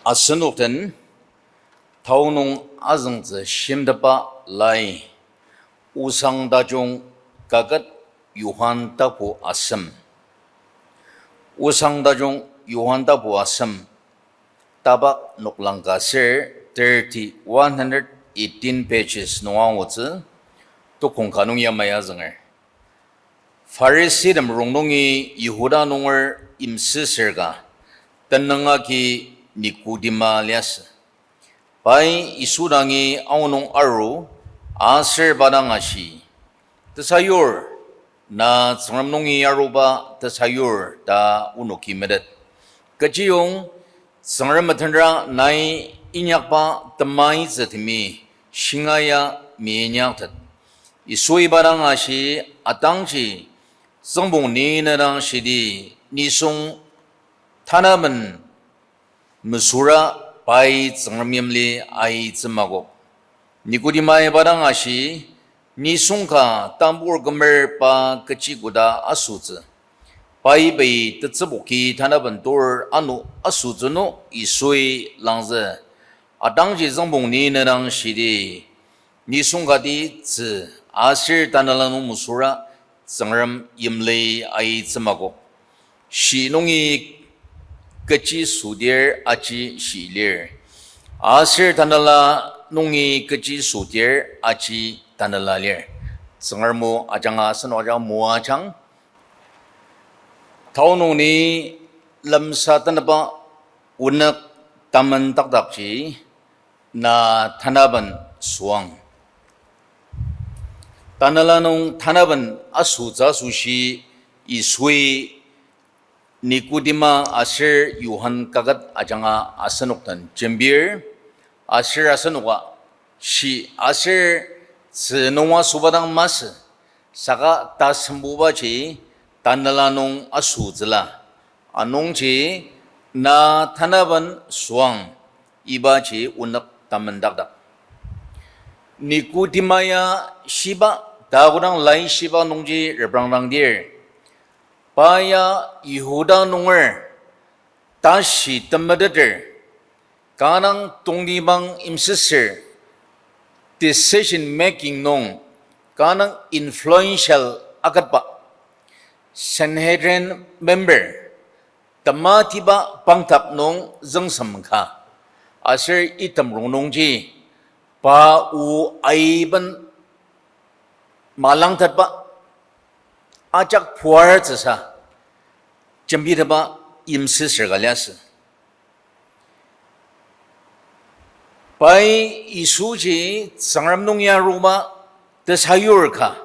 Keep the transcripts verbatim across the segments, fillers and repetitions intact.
Asenok den, tao nung azüngtsü shimteba lai, Osang Tajung kaket Johan tapu asem. Osang Tajung Johan tapu asem, tapak noklang ka ser thirty, one hundred eighteen pages nung angutsü, tukong ka nung yamai azünger. Pharisitem rongnungi Yihuda nunger yimsüsür ka, tenüng agi Nikodima liasü. Pai Yisu dangi aonung aru, aser pa dang ashi, Tesayur, na Tsüngrem nungi aruba tesayur ta onoki metet. Kechiyong Tsüngrem metenra nai inyakba temaitsütemi shingaia meinyaktet. Yisui pa dang ashi, Atangji züngbong ni ne dang shidi, nisung tanaben mesüra pai Tsüngrem yimli aitsü makok. Nikodimai pa dang ashi, Nisung ka tambur kümer pa kechi koda asütsü? Pai pei tetsüboki tanaben tur ano asütsü no Yisui langzü, Atangji züngbong ni ne dang shidi, nisung kati tzü aser tanela nung mesüra Tsüngrem yimli aitsü makok. Shi nungi kechi südir aji shi lir, aser tanela nungi kechi südir aji tanela lir. Tsüngrem o ajanga asenok ajak moajang. Tao nung ni lemsa teneba onük tamen takdakji na tanaben süang. Tanela nung tanaben asütsü asoshi Yisui Nikodima aser Johan kaket ajanga asenok den jembir, aser asenoka shi aser tzü nung asüba dang masü, saka tasembubaji tanela nung asütsüla. Anungji na tanaben süang, ibaji onük tamendakdak. Nikodima ya shiba, ta kodang laishiba nungji reprangdangdir, pa ya Yihuda nunger tashi temeteter, kanga tongtibang yimsüsür, decision making nung kanga influential aketba, Sanhedrin member, tematiba pangdak nung züngsem ka, aser item rongnungji pa o aiben malangtetba, ajak puar tsüsa jembiteba yimsüsür ka liasü. Pai Yisuji Tsüngrem nung ya aruba tesayur ka,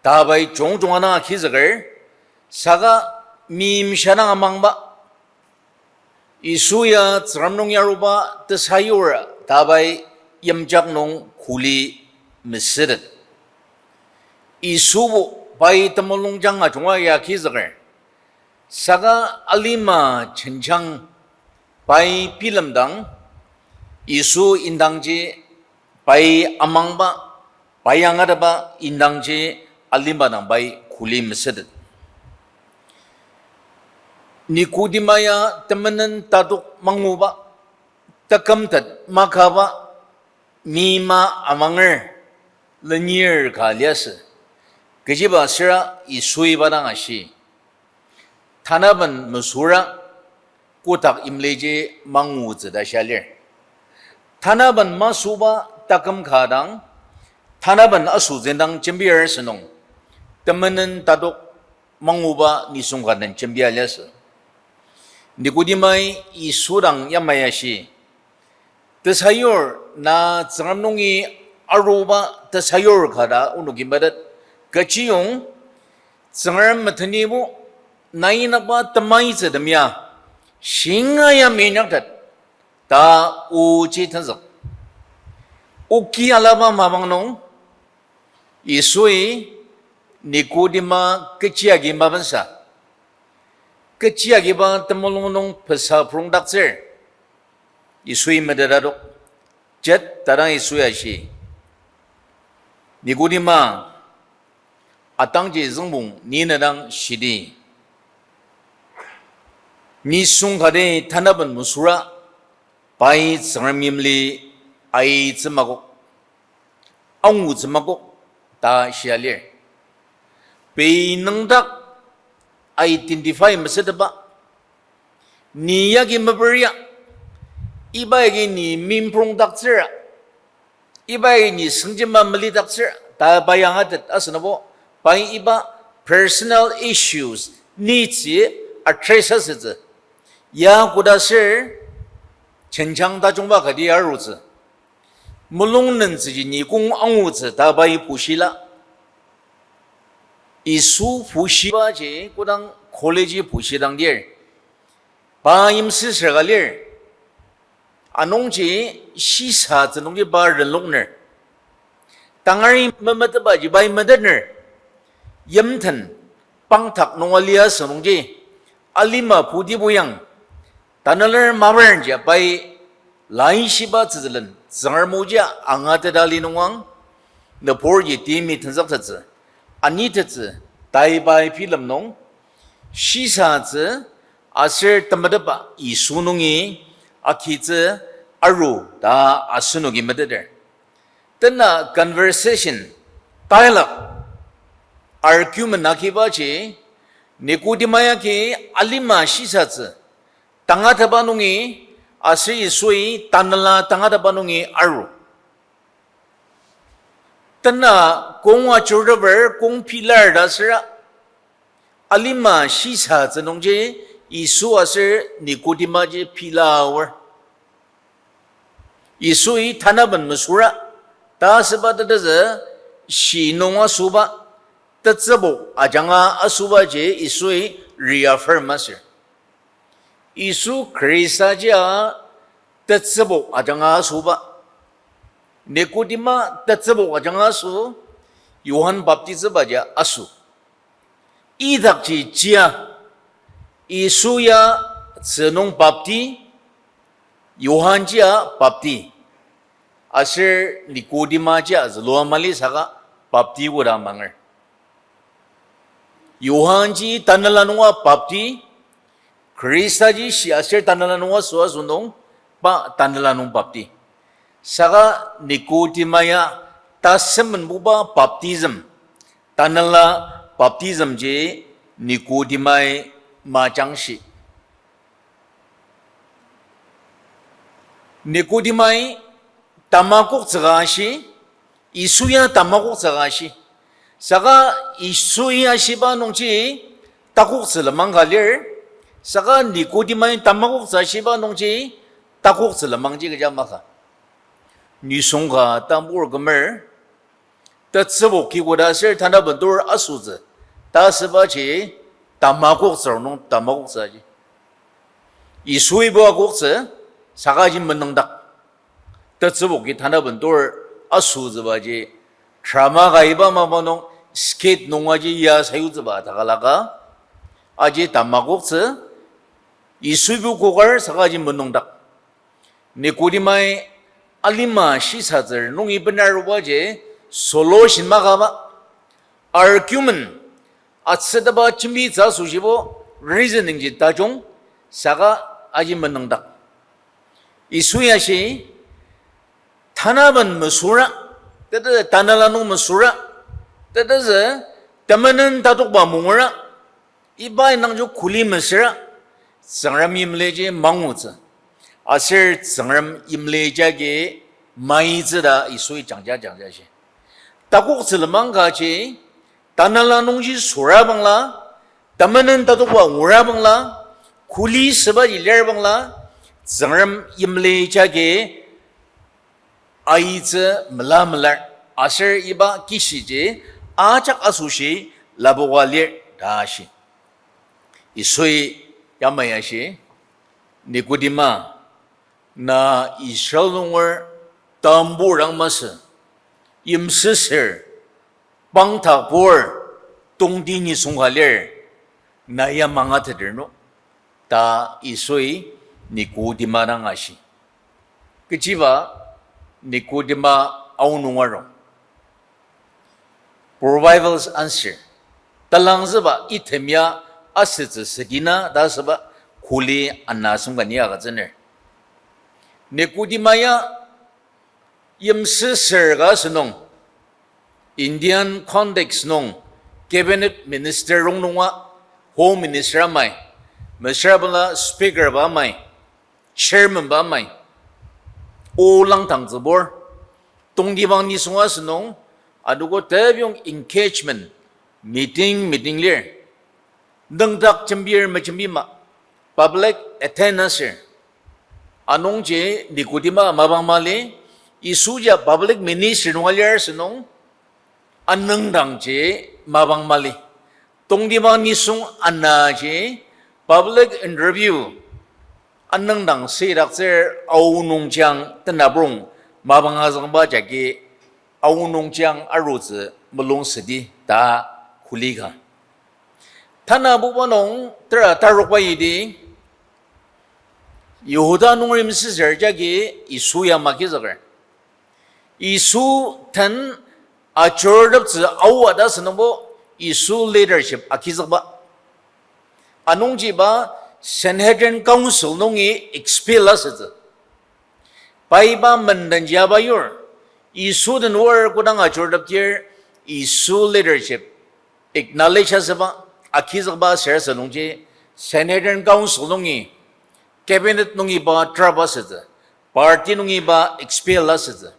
ta pai jungjunga dang agizüker, saka meimsha dang amangba. Yisu ya Tsüngrem nung ya aruba tesayur ta pai yimjak nung kuli mesütet. Yisubo pai temulungjang ajunga ya agizüker, saka alima jenjang pai bilemdang, Yisu indangji pai amangba, pai angateba indangji alima dang pai kuli mesütet. Nikodima ya temenen tatok manguba, tekümtet makaba, mima amanger, lenir ka liasü. Kechiba süra Yisui pa dang ashi, tanaben mesüra kotak yimliji mangutsü ta shia lir. Tanaben masüba taküm ka dang, tanaben asütsü dang jembir asünung, temenen tatok manguba nisung ka den jembia liasü. Nikodimai Yisu dang yamai ashi, Tesayur, na Tsüngrem nungi aruba tesayur ka ta onoki metet. Kechiyong Tsüngrem metenibo nai inyakba temaitsütem ya shinga ya meinyaktet ta oji tenzük. Oki alaba mapang nung Yisui Nikodima kechi agi mapensa, kechi agiba temulung nung pesa purongdaktsür Yisui metet adok. Jet tadang Yisui ashi, Nikodima, atangji züngbong ni ne dang shidi, nisung kati tanaben mesüra pai Tsüngrem yimli aitsü makok, angutsü makok ta shia lir. Pei nüngdak identify masütepa, ni yagi meperia, iba yagi ni mimprongdaktsüra, iba yagi ni sengjema melidaktsüra ta pai angatet asünabo, pai iba personal issues, needs ji address asütsü. Ya koda ser jenjang tajungba kati arutsü. Mulung nentsüji ni kong angutsü ta pai pushila. Yisu pushibaji kodang college pushidang lir, pa yimsüsür ka lir. Anungji shisatsü nungji pa renlokner. Tangari memetetbaji pai metetner. Yimten pangtak nunga liasü nungji alima putibo yang, tanüler maparnji pai laishiba tsütsülen Tsüngrem oji angateta li nungang, nüburji timi tenzüktettsü, anitettsü, tai pai bilem nung shisatsü aser temetetba Yisu nungi agitsü aru ta asenoki meteter. Tena conversation, dialogue, argument agibaji Nicodemus agi alima shisatsü tangatetba nungi aser Yisui tanela tangatetba nungi aru. Tena kong ajurteper kong pilar ta süra, alima shisatsü nungji Yisu aser Nicodemusji pila aor. Yisui tanaben mesüra ta asüba tetezü, shi nung asüba, tetsübok ajanga asübaji Yisui reaffirm asür. Yisu Khrista jia tetsübok ajanga asüba. Nicodemus tetsübok ajanga asü, Johan baptizibaji asü. Idakji jia, Yisu ya tzü nung bapti, Johan jia bapti. Aser Nicodemus jia zülua mali saka bapti koda manger. Johanji tanela nunga bapti, Khristaji shi aser tanela nunga süa sünung, pa tanela nung bapti. Saka Nicodemus ya tasemmenbuba baptism, tanela baptismji Nicodemus-i majangshi. Nicodemus-i tamakoktsü ka ashi, Yisu ya tamakoktsü ka ashi. Saka Yisui ashiba nungji takoktsü lenmang ka lir, saka Nicodemus-i tamakoktsü ashiba nungji takoktsü lenmangji kecha maka. Nisung ka tambur kümer, tetsübok ki koda aser tanaben tur asütsü ta asübaji tamakoktsü nung tamakoktsü aji. Yisuibo akoktsü, sakaji menüngdak. Tetsübok ki tanaben tur asütsübaji, drama ka iba mapa nung skit nung aji ya sayutsüba takalaka, aji tamakoktsü, Yisuibo kokar sakaji menüngdak. Nicodemus-i alima shisatsür nungi benarubaji solution makaba, argument, atsütaba jembitsü asüshibo, reasoning ji tajung, saka aji menüngdak. Yisu ya shi, tanaben mesüra, tetezü tanela nung mesüra, tetezü temenen tatokba mungera, iba indangji kuli mesüra, Tsüngrem yimliji mangutsü. Aser Tsüngrem yimli jagi maitsü ta Yisui jangja jangja shi. Takoktsü lenmang kaji, tanela nungji süra bangla, temenen tatokba ngura bangla, kuli sübaji lir bangla, Tsüngrem yimli jagi aitsü mela melar, aser iba kishiji ajak asoshi lapoka lir ta shi. Yisui yamai ashi, Nicodemus, na Israel nunger tambur dang masü, yimsüsür, pangtakpur, tongti nisung ka lir, na ya mangateter no, ta Yisui Nicodemus dang ashi. Kechiba Nicodemus aonung arung. Proverbial answer. Talangzüba item ya asütsü südina ta asüba kuli ana asem ka ni agütsüner. Nicodemus ya yimsüsür ka asünung, Indian context nung cabinet minister rongnunga, home minister amai, mesüra bala speaker ba amai, chairman ba amai, o langtangtsübur, tongtibang nisung asünung, anogo tepyong engagement, meeting, meeting lir. Nüngdak jembir mejembima, public attend asür. Anungji Nicodemus mapang mali, Yisu ya public ministry nung alir asünung, anüngdangji mapang mali. Tongtibang nisung anaji public interview anüngdang süidaktsür aonungji ang tenaprong mapang azüngba jagi aonungjiang arutsü mulung südi ta kuli ka. Tanabuba nung tera tarokba yidi, Yihuda nung rimsüsür jagi Yisu ya makizüker. Yisu den ajuruteptsü aoa ta asünungbo Yisu leadership akizükba. Anungji iba Sanhedrin Council nungi expel asütsü. Pai iba mendenji aba yur. Yisu den oar kodang ajurutepdir, Yisu leadership acknowledge asüba, akizükba asür asünungji, Sanhedrin Council nungi, cabinet nungi iba drop asütsü, party nungi iba expel asütsü.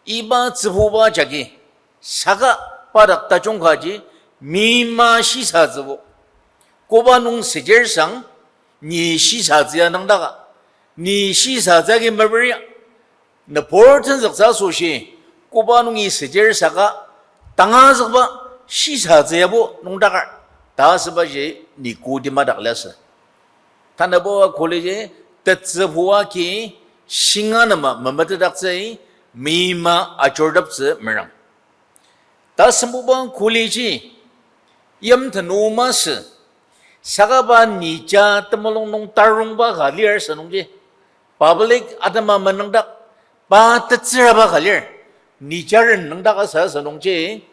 Iba tsübuba jagi, saka pa dak tajung kaji, mima shisatsübo. Koba nung süjir sang, ni shisatsü ya nüngdaka. Ni shisatsü agi meperia. Nübur tenzüktsü asoshi, koba nungi süjir saka, tangazükba shisatsü yabo nüngdakar ta asübaji Nicodemus dak liasü. Tanübo college tetsübua ki shinga nema memetetdaktsü, mima ajuruteptsü merang. Tasembuba college yimten o masü, saka pa nija temulung nung tarungba ka lir asünungji, public atema menüngdak, pa tetsüraba ka lir, nijaren nüngdak asa asünungji,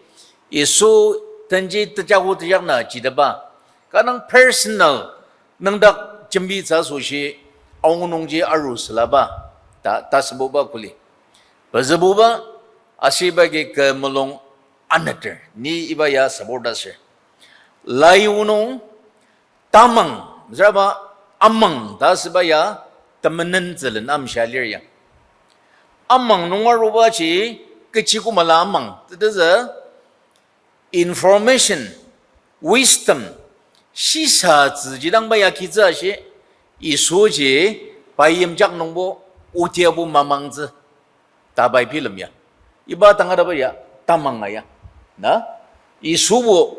Yisu tenji tejago tejakna jidaba, kanga personal nüngdak jembitsü asoshi aonungji aru sülaba, ta, tasembuba kuli. Pezübuba, asüba agi kü mulung aneter, ni iba ya support asür. Lai onung tamang, mesüraba amang ta asüba ya temenen zülen amshia lir ya. Amang nung arubaji kechi küma la amang, tetezü information, wisdom, shisatsüji dangba ya kitsü ashi, Yisuji pai yimjak nungbo otiabo mamangtsü, ta pai bilem ya. Iba tangataba ya, tamang aya. Na? Yisubo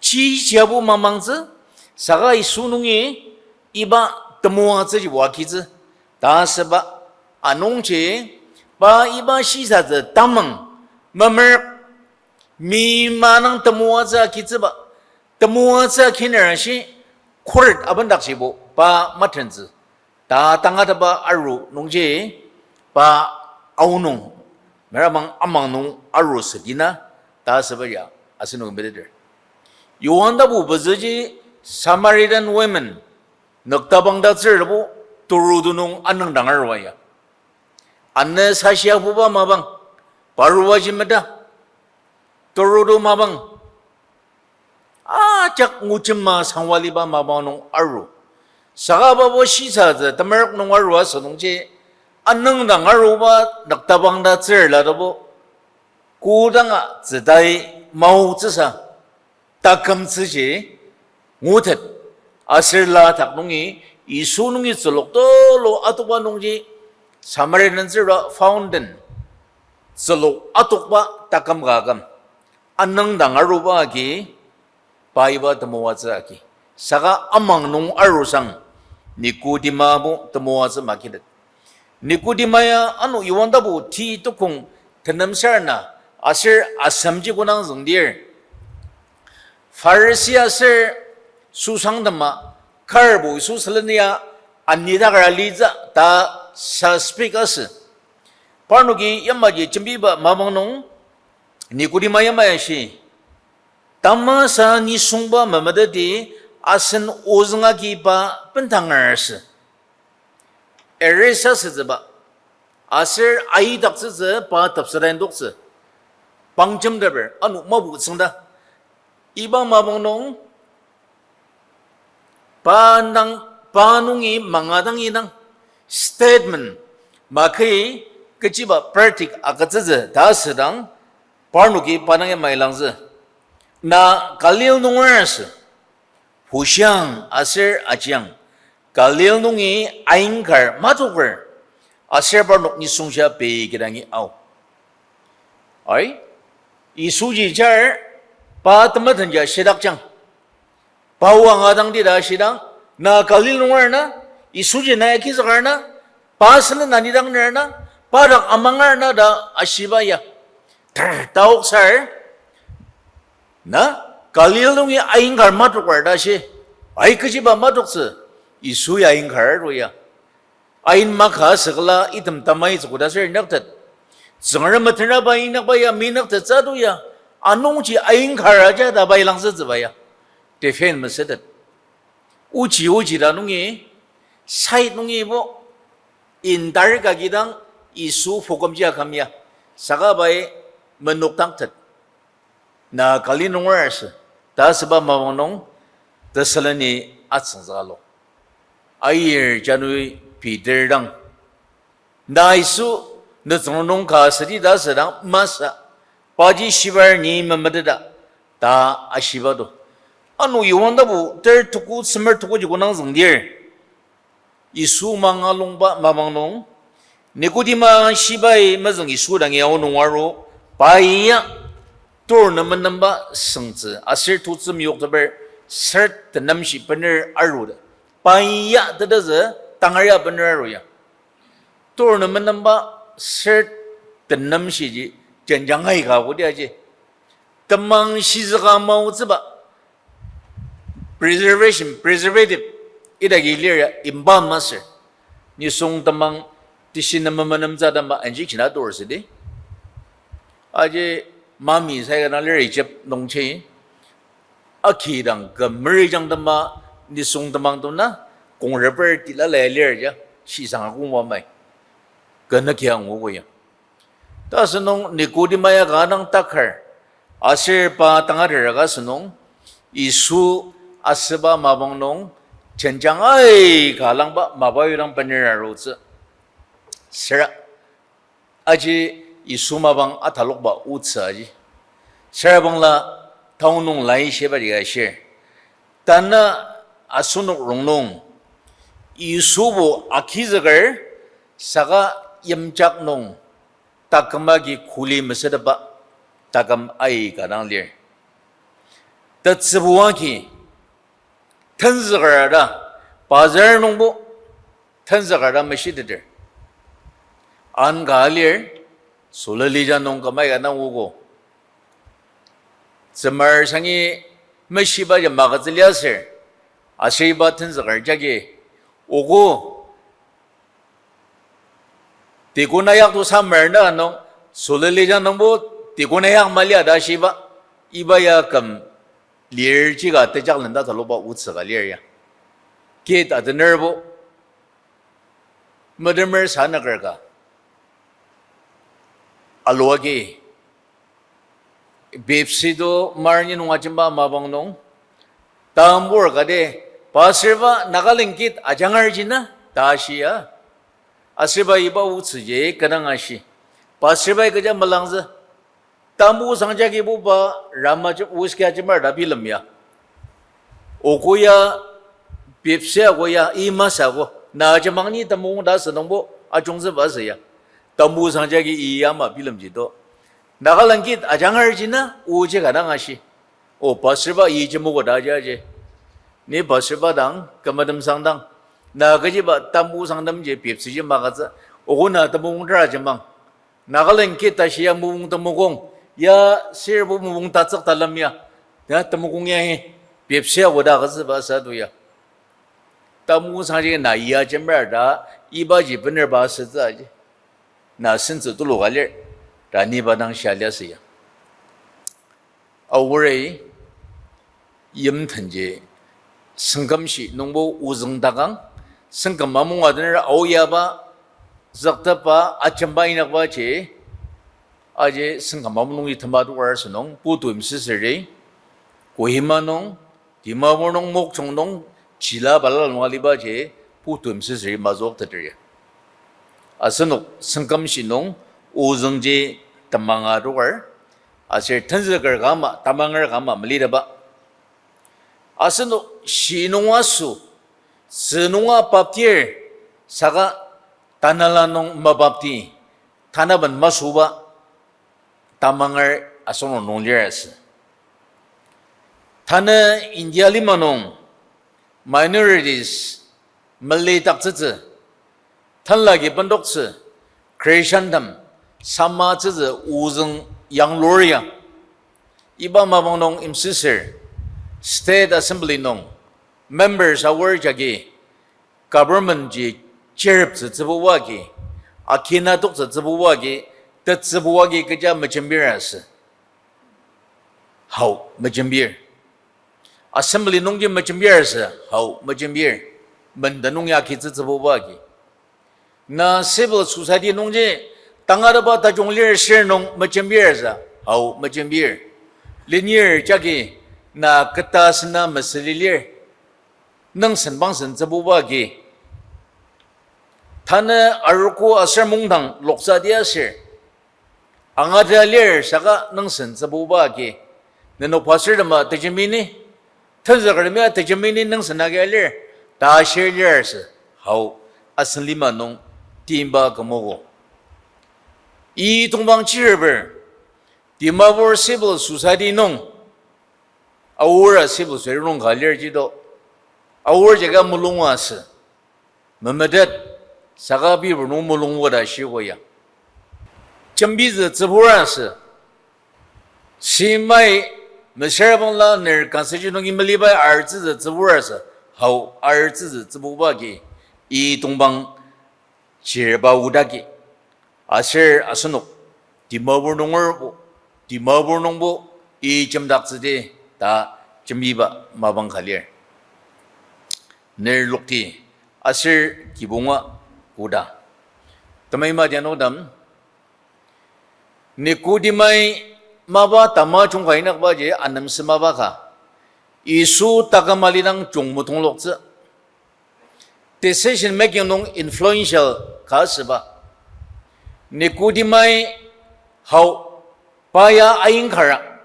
chichiabo mamangtsü, saka Yisu nungi iba temoatsüji oa kitsü. Ta asüba anungji, pa iba shisatsü tamang, memer mima nung temoatsü akitsüba, temoatsü akiner ashi, khuret abendakjibo pa matentsü. Ta tangataba aru nungji, pa aonung, merabang amang nung aru südina, ta asüba ya, asenok meteter. Johan tapu pezüji Samaritan women, nüktabang tatsürbo, turudu nung anüngdang arua ya. Anü sashiabuba mapang, parubaji meta, turudu mapang, ajak ngujema sangwaliba mapang nung aru. Saka pabo shisatsü temerük nung arua asünungji, anüngdang aruba nüktabang tatsürla tabo, kodanga tsütai maotsüsa, takümtsüji ngutet, aser la dak nungi, Yisu nungi tsülok tulu atokba nungji, Samaritan tsüra fountain, tsülok atokba taküm ka aküm, anüngdang aruba agi, pa iba temoatsü agi. Saka amang nung arusang, Nicodemus bo temoatsü makitet. Nicodemus ya ano Johan tapu ti tukong tenem ser na, aser asemji kodang züngdir, Pharisee aser susangtema karbo Yisu sülen ya anidakar alitsü ta suspect asü. Parnoki yamaji jembiba mapang nung Nicodemus yamai ashi, tamasa nisungba memeteti asen ozüng agi pa bentanger asü. Arrest asütsüba, Aser aidaktsütsü pa tepseta indoktsü. Pangjemteper, ano maputsüngda. Iba mapang nung, pa dang, pa nungi manga dang idang statement, maki kechiba verdict agütsütsü ta asüdang, parnoki pa dang ya mailangtsü. Na Galil nunger asü. Bushiang aser ajiang, Galil nungi ainkar matoker, aser parnok nisung shia pei kidangi ao. Ai, Yisuji jar pa temetenja shidakjang. Pa o anga dang tita shidang, na Galil nunger na, Yisuji na ya kizüker na, pa senden na nidang ner na, pa dak amanger na ta ashiba ya. Ter taoksar, na, Galil nungi ainkar matoker ta shi, ai kechiba matoktsü, Yisu ya ainkar to ya. Ain maka asükla item tamai tsüko ta ser inyaktet. Tsüngrem metenraba inyakba ya minyaktettsü to ya. Anungji ainkar aja ta pai langzütsüba ya. Defend mesütet. Ochi ochi ta nungi, side nungibo, indirect agi dang Yisu pokümji aküm ya. Saka pai menokdangtet. Na Galil nunger asü, ta asüba mapang nung, Thessaloni atsüngzükalo. Aier janui Peter dang, na Yisu, ne tsüngrem nung ka südi ta asüdang masü, paji shibar ni memeteta, ta ashiba do. Ano Yohan tapu ter tuku semer tuku ji konang züngdir, Yisu manga lungba mapang nung, Nikodima shibai mezüng Yisu dangi ao nung aru, pa ya tur ne menemba süngtsü aser tutsü meyokteper ser tenemshi bener aru ta. Pa ya tetezü tangar ya bener aru ya. Tur ne menemba ser tenemshiji jenjang aika kodi aji. Temang shizüka maotsüba. Preservation, preservative, idagi lir ya, imba masür. Nisung temang, tishi nem menemtsü atema, anji kina tor südi. Aji, mami sai kana lir Egypt nungji. Aki dang kü meri jang tema, nisung temang tona, kong reper tila lai lir ya, shisang akung wa mai. Kü nükjang ogo ya. Ta asünung Nikodima ya ka dang takar, aser pa tangatetaka asünung, Yisu asüba mapang nung, jenjang aika langba mapa yudang bener arutsü. Süra, aji Yisu mapang atalokba otsü aji. Süra bangla taonung lai shiba dika shir. Tanü asenok rongnung, Yisubo agizüker, saka yimjak nung, taküm agi kuli mesütepa, taküm aika dang lir. Tetsübu agi, tenzüker ta, bazar nungbo, tenzüker ta meshiteter. An ka lir, Solelija nung kümai ka dang ogo. Tsümar sangi meshiba ya magütsü liasür, aser iba tenzüker jagi, ogo, tikon ayak to samar na nung, Solelija nungbo tikon ayak malia ta shiba, iba ya küm lir jika tejak lenda taloba otsü ka lir ya. Kit atenerbo, metemer sanaker ka. Alua agi, Pepsi to marni nung ajemba mapang nung, tambur kati, pasirba Nagaland kit ajangar jina, ta shia. Asirba iba otsüji kü dang ashi. Pasirba kecha melangzü. Tambu sangjagibo pa rama je-, whisky ajemar ta bilem ya. Ogo ya Pepsi ako ya, i masü ako. Na ajemang ni tamung ta sünungbo ajungzüba sü ya. Tambu sangjagi i ama bilemji to. Nagaland kit ajangar jina, oji ka dang ashi. O, pasirba i jemogo ta aji aji. Ni pasirba dang, kü metem sang dang. Na kechiba tambu sangdamji Pepsi ji magütsü. Ogo na tamung tera jemang. Nagaland kit ta shia mopung temokong, ya sirbo mopung tatsük talem ya, ya temokong ya hi, Pepsi ako ta agütsüba sa to ya. Tamung sangji na ya jemer ta, ibaji bener ba asütsü aji. Na sentsü tulu ka lir, ta ni ba dang shia liasü ya. Aorei, yimtenji, sengkümshi nungbo ozüng takang, sengküm amung adener aoyaba, züktepba, ajemba inyakbaji, aji sengkama nungi tema adoker asünung, putu imsüsüri, Kohima nung, Dimapur nung, Mokokchung nung, chila balala nung alibaji, putu imsüsüri mazükteter ya. Asenok sengkümshi nung, ozüngji temanga adoker, aser tenzüker ka ama, tamanger ka ama meliteba. Asenok shi nunga sü, sü nunga baptir, saka tanela nung mabapti, tanaben masüba, tamanger asenok nung lir asü. Tanü India lima nung minorities melidaktsütsü, tenlaki bendoktsü, Christian tem samatsütsü ozüng yanglur ya. Iba mapang nung imsüsür, State Assembly nung members aor jagi government ji chereptsü tsübuba agi, akina toktsü tsübuba agi, tetsübuba agi kecha mejembir asü. Hau, mejembir. Assembly nungji mejembir asü, hau, mejembir. Menden nung ya kitsü tsübuba agi. Na civil society nungji tangatetba tajung lir sür nung mejembir asü, hau, mejembir. Lenir jagi na keta sena mesüli lir. Nüngsen bangsen tsübuba agi. Tanü arogo aser mungdang loksa dia sür. Angata lir saka nüngsen tsübuba agi. Nenok pastor tema tejemeni, tenzüker temia tejemeni nüngsen agi alir, ta shir lir sü. Hau, asen lima nung timba kümogo. I tongpang chirper, Dimapur civil society nung, aor a civil society nung ka lir jido, aor jaka mulung asü. Memetet, saka pibur nung mulung oda shiko ya. Jembitsü tsübur asü. Simai mesüra bangla ner constitution nungi melibai artsütsü tsübur asü. Hau artsütsü tsübuba agi, i tongpang chirba odagi. Aser asenok, Dimapur nungerbo, Dimapur nungbo, i jemdaktsüdi ta jembiba mapang ka lir. Ner lokti, aser kibonga koda. Temei madianudam, Nikodimai mapa tamajung ka inyakbaji anemsü mapa ka. Yisu taküm alidang jungmetongloktsü. Decision making nung influential ka asüba. Nikodimai hau pa ya ainkara,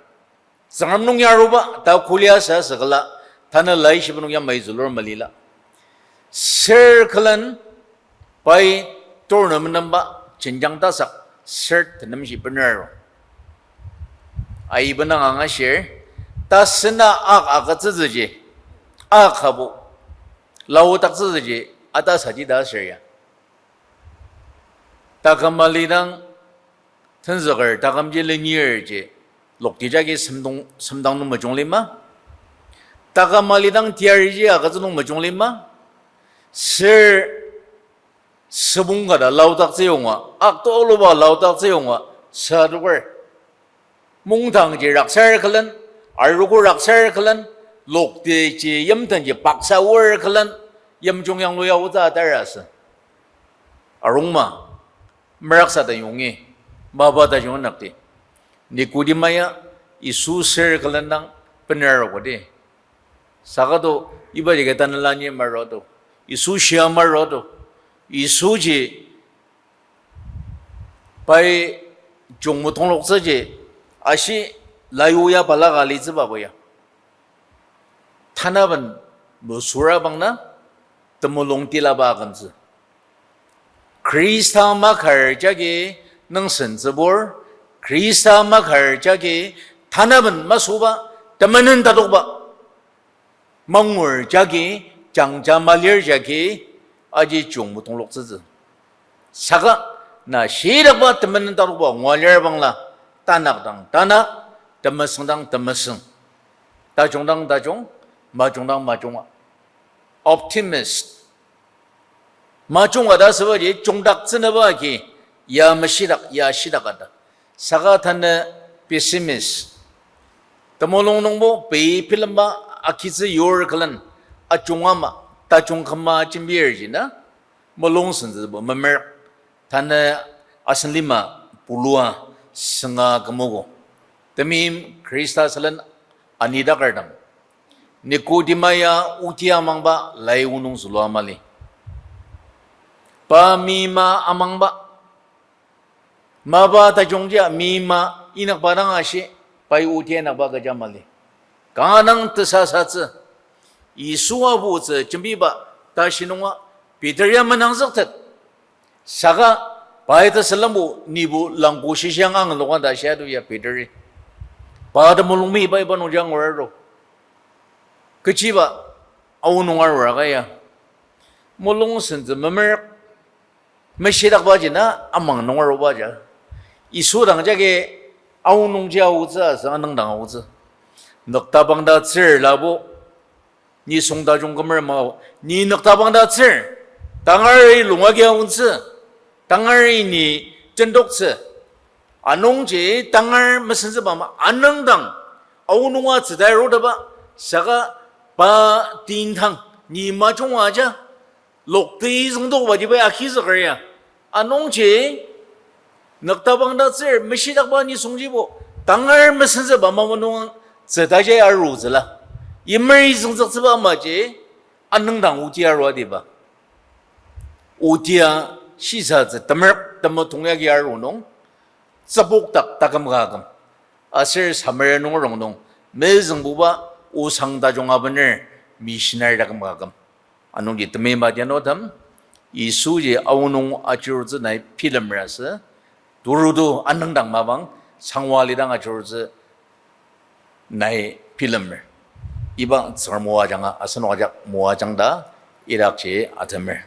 Tsüngrem nung yaruba ta kulia sa süküla, tanü laishiba nung yamai zülur malila. Sür külen pai tur nü menemba jenjang tasak sür tenemshi bener aru. Aibenang angashir, tasüna ak agütsütsüji, ak abu, laodaktsütsüji, ata saji ta sür ya. Taküm alidang, tenzüker takümji lenirji, lokti jagi semdong, semdang nung mejung lima. Taküm alidang teyariji agütsü nung mejung lima. Sür sübong kata laodaktsü yonga, ak tuluba laodaktsü yonga, sa adoker. Mungdangji raksar külen, arogo raksar külen, lokti ji yimtenji baksa oar külen, yimjung yanglu ya otsü atar asü. Arungma, meraksa ta yongi, mapa ta yongnakti. Nikodima ya, Yisu sür külen dang bener arogodi. Saka to, iba jagi tanela ni maruto. Yisu shia maruto. Yisuji pai jungmetongloktsüji ashi layu ya balaka alitsüba ko ya. Tanaben mesüra bangna temulung tilaba akümtsü. Khrista makar jagi nüngsentsübur, Khrista makar jagi tanaben masüba, temenen tatokba. Mangur jagi, jangja malir jagi, aji jungmetongloktsütsü. Saka, na shidakba temenen tatokba ngua lir bangla, tanak dang tanak, temesüng dang temesüng. Tajung dang tajung, majung dang majunga. Optimist. Majunga ta asübaji jungdaktsünüba agi, ya meshidak, ya shidak ata. Saka tanü pessimist. Temulung nungbo pei bilemba akitsü yur külen ajunga ama, tajung küma jembirji na, mulung sentsübo memer. Tanü asen lima pulua sünga kümogo. Temeim Khrista sülen anidakertem, Nikodima ya oti amangba lai onung zülua mali. Pa meima amangba, mapa tajungji meima inyakba dang ashi, pai oti inyakba kecha mali. Kanga dang tesasatsü, Yisu aputsü jembiba tashi nunga Peter ya menangzüktet. Saka pai tesülembo nibo langko shishiang anglokang ta shia to ya Peteri. Pa temulung meimba iba nungji angur aru. Kechiba aonung arur aka ya, mulung sentsü memer, meshidakbaji na amang nung arubaja. Yisu dang jagi aonungji aotsü aser anüngdang aotsü. Nüktabang ta tsür labo, nisung tajung kümer mao, ni nüktabang ta tsür, tangari lung agi aotsü, tangari ni jendoktsü. Anungji tangar mesentsüba ama anüngdang aonunga tsütai aruteba, saka pa tindang ni majunga aja, lokti züngdokba jibai akizüker ya. Anungji nüktabang ta tsür, meshidakba nisungjibo tangar mesentsüba ama nung tsütaji arutsüla. Yimeri züngzüktsüba amaji anüngdang oti arua diba. Otia shisatsü temerük temetong yagi aru nung, tsübok dak taküm ka aküm, aser Samaria nunger rongnung mezüngbuba osang tajung abener missionary taküm ka aküm. Anungji temeimba tianutem, Yisuji aonung ajurutsü nai bilemer asü, turutu anüngdang mapang sangwa lidang ajurutsü nai bilemer. Iba Tsüngrem o ajanga asenok ajak moajang ta idakji atemer.